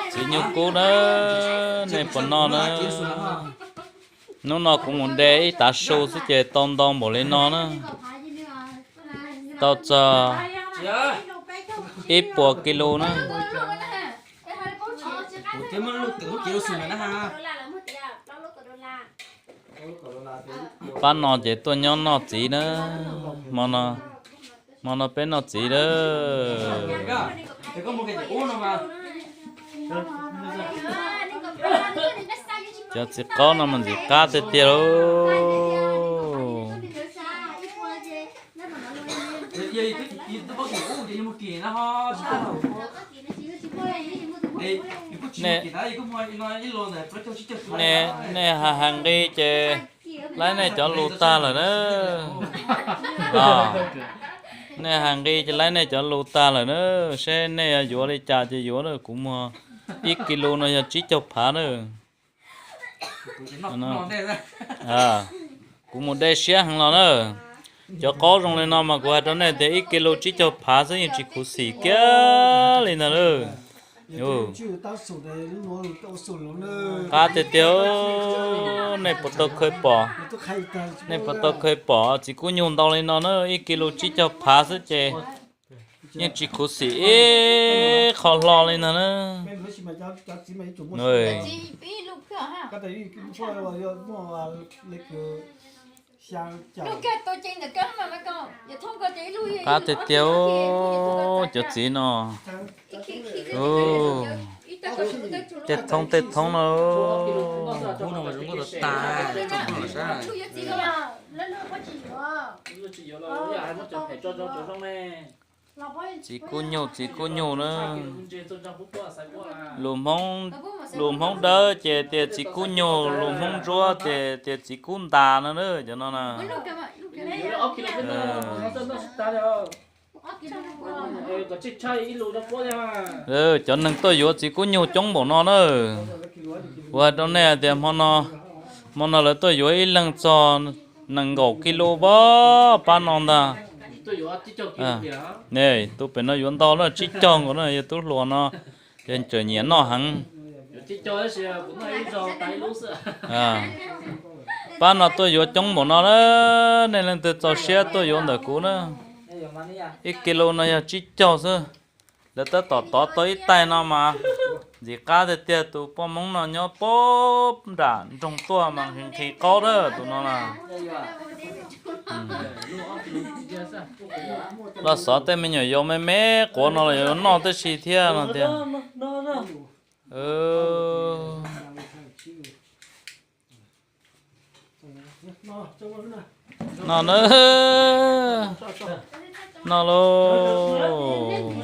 Txiv nyuj kub na, nej puas noj na? Hnub no kuv mus de ib tav su xwb ces tau ntau npaum li no na. Tau txog ib puas kis lus na. Pab no ces tuaj nyob noj txiv na. Hmo no peb noj txiv na. Cov txiv qaub no mas ntxim qab tiag tiag lauj. Nej, nej hais hais nqi ces laib nej cov lus tag lawm na. Nej hais nqi ces laib nej cov lus tag lawm na. Seb nej yuav li cas ces yuav na. Kuv muag ib kis lus no yog tsib caug phav na. Kuv mus de siab heev los na. Cov qaub zoo li no mas kuv hais rau nej tias ib kis lus tsib caug phav xwb yeej tsis khuv xim kiag li ntag na. Qab tiag tiag, nej puas tau khaws pom, nej puas tau khaws pom txiv kub nyuj ntau li no na, ib kis lus tsib caug phav xwb ces yeej tsis khuv xim ib qho hlo li ntag na. Qab tiag tiag, cov txiv no. Tej thoob tej thoob no. Txiv kub nyuj, txiv kub nyuj na. Lus Hmoob, lus Hmoob Dawb ces tias txiv kub nyuj, lus Hmoob Ntsuab ces tias txiv kub ntas no na, cov no na. Cov neeg tuaj yuav txiv kub nyuj coob npaum no na. Kuv hais rau nej tias hmo no, hmo no lawv tuaj yuav ib leeg txog nees nkaum kis lus pab no ntag. Tus pem no yuav ntau na, tsib caug nkaus na, yog tub hluas no ces tseem nyiam noj heev. Pab no tuaj yuav coob npaum no na, nej leej twg txaus siab tuaj yuav ntawm kuv na. Ib kis lus no yog tsib caug xwb. Lawv tab tom tov tau ib taig no mas ntxim qab tiag tiag, tus poj Hmoob no nyob puag nram nroog tuaj mas nqhis nqhis qaub na tus no na. Los xov tej me nyuam yaus me me quav no los yuav noj tib si thiab no tiag. No na, no lauj.